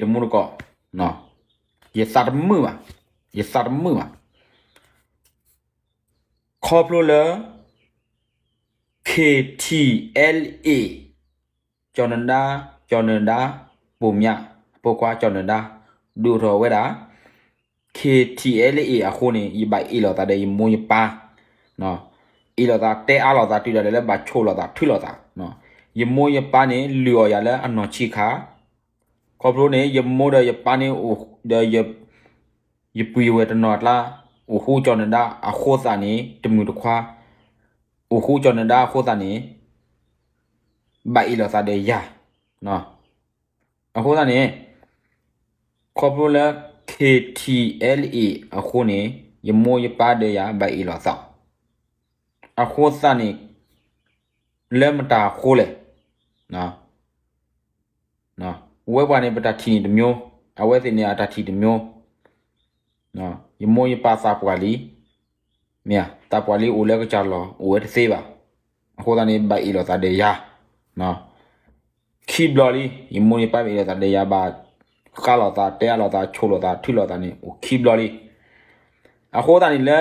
တမူတကိး, ယသးတမုာ်ဘၣ်, ယသးတမုာ်ဘၣ်. ခီဖျိလၢ KTLA ကၠီၤနဒါ, ကၠီၤနဒါ, ပိာ်မၠး, ဖိခွါကၠီၤနဒါ ဒုးအိၣ်ထီၣ်ဝဲဒၣ် KTLA အဃိန့ၣ် ယဘၣ်အ့ၣ်လိာ်သးဒီးယမိၢ်ယပၢ်, အ့ၣ်လိာ်သး တဲအါလိာ်သး တုၤဒၣ်လဲာ်လၢဘၣ်ဆိၣ်လိာ်သး ထုးလိာ်သး, ယမိၢ်ယပၢ်န့ၣ် လုၢ်အီၣ်ယၤလၢအနီၢ်ဆံးခါ, ခီဖျိန့ၣ် ယမိၢ်ဒီးယပၢ်န့ၣ် ဒီး ယပုၢ်ယဝဲၢ်တနီၤအကျါ အိၣ်ဃူကၠီၤနဒါအဃိသတးန့ၣ် တမုာ်တခွါ အိၣ်ဃူကၠီၤနဒါအဃိသတးန့ၣ် ဘၣ်အ့ၣ်လိာ်သးဒီးယၤ. အဃိသတးန့ၣ် ခီဖျိလၢ KTLA အဃိန့ၣ် ယမိၢ်ယပၢ်ဒီးယၤဘၣ်အ့ၣ်လိာ်သး. အဃိသတးန့ၣ် လၢမတၤအဃိလဲၣ်. ဝဲပှၤန့ၣ် ပတၢ်ထံၣ်န့ၣ်တမျိုး, အဝဲသ့ၣ်န့ၣ်အတၢ်ထံၣ်တမျိုး. ယမိၢ်ယပၢ်သးပှၢ်လံ, မ့ၢ်သးပှၢ်လံ အိၣ်လၢကစၢ်လီၤ အိၣ်ဝဲတသ့ဘၣ်. အဃိသတးန့ၣ် ဘၣ်အ့ၣ်လိာ်သးဒီးယၤ ခံဘျီလံ. ယမိၢ်ယပၢ်ဘၣ်အ့ၣ်လိာ်သးဒီးယၤ ဘၣ်ဃးလိာ်သး တဲအါလိာ်သး ဆိၣ်လိာ်သး ထုးလိာ်သးန့ၣ် အိၣ်ခံဘျီလံ. အဃိသတးန့ၣ်လၢ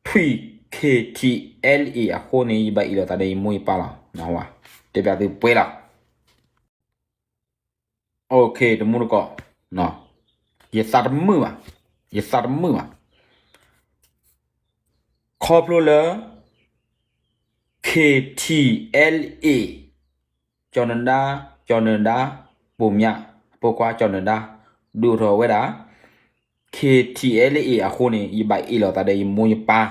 ထွံၣ် KTLA အဃိန့ၣ် ယဘၣ်အ့ၣ်လိာ်သးဒီးယမိၢ်ယပၢ်လီၤ. တဲပျးသုပှဲၤလီၤ. တမူတကိး, ယသးတမုာ်ဘၣ်, ယသးတမုာ်ဘၣ်. ခီဖျိလၢ KTLA ကၠီၤနဒါ, ကၠီၤနဒါ, ပိာ်မၠး, ဖိခွါကၠီၤနဒါ ဒုးအိၣ်ထီၣ်ဝဲဒၣ် KTLA အဃိန့ၣ် ယဘၣ်အ့ၣ်လိာ်သးဒီးယမိၢ်ယပၢ်,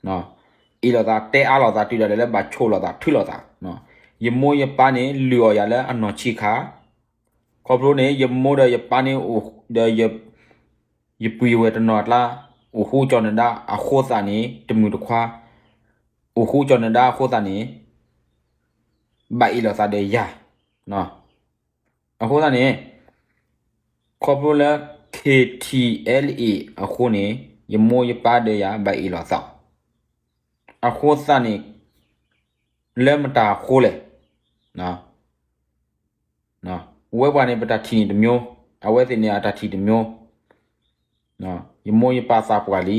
အ့ၣ်လိာ်သး တဲအါလိာ်သး တုၤဒၣ်လဲာ်လၢဘၣ်ဆိၣ်လိာ်သး ထုးလိာ်သး. ယမိၢ်ယပၢ်န့ၣ် လုၢ်အီၣ်ယၤလၢအနီၢ်ဆံးခါ, ခီဖျိန့ၣ် ယမိၢ်ဒီးယပၢ်န့ၣ် ဒီး ယပုၢ်ယဝဲၢ်တနီၤအကျါ အိၣ်ဃူကၠီၤနဒါအဃိသတးန့ၣ် တမုာ်တခွါ အိၣ်ဃူကၠီၤနဒါအဃိသတးန့ၣ် ဘၣ်အ့ၣ်လိာ်သးဒီးယၤ. အဃိသတးန့ၣ် ခီဖျိလၢ KTLA အဃိန့ၣ် ယမိၢ်ယပၢ်ဒီးယၤဘၣ်အ့ၣ်လိာ်သး. အဃိသတးန့ၣ် လၢမတၤအဃိလဲၣ်. ဝဲပှၤန့ၣ် ပတၢ်ထံၣ်န့ၣ်တမျိုး, အဝဲသ့ၣ်န့ၣ်အတၢ်ထံၣ်တမျိုး. ယမိၢ်ယပၢ်သးပှၢ်လံ,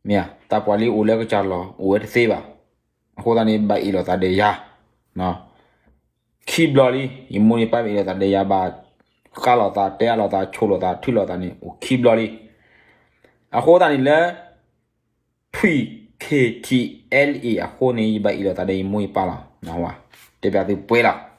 မ့ၢ်သးပှၢ်လံ အိၣ်လၢကစၢ်လီၤ အိၣ်ဝဲတသ့ဘၣ်. အဃိသတးန့ၣ် ဘၣ်အ့ၣ်လိာ်သးဒီးယၤ ခံဘျီလံ. ယမိၢ်ယပၢ်ဘၣ်အ့ၣ်လိာ်သးဒီးယၤ ဘၣ်ဃးလိာ်သး တဲအါလိာ်သး ဆိၣ်လိာ်သး ထုးလိာ်သးန့ၣ် အိၣ်ခံဘျီလံ. အဃိသတးန့ၣ်လၢ ထွံၣ် KTLA အဃိန့ၣ် ယဘၣ်အ့ၣ်လိာ်သးဒီးယမိၢ်ယပၢ်လီၤ. တဲပျးသုပှဲၤလီၤ.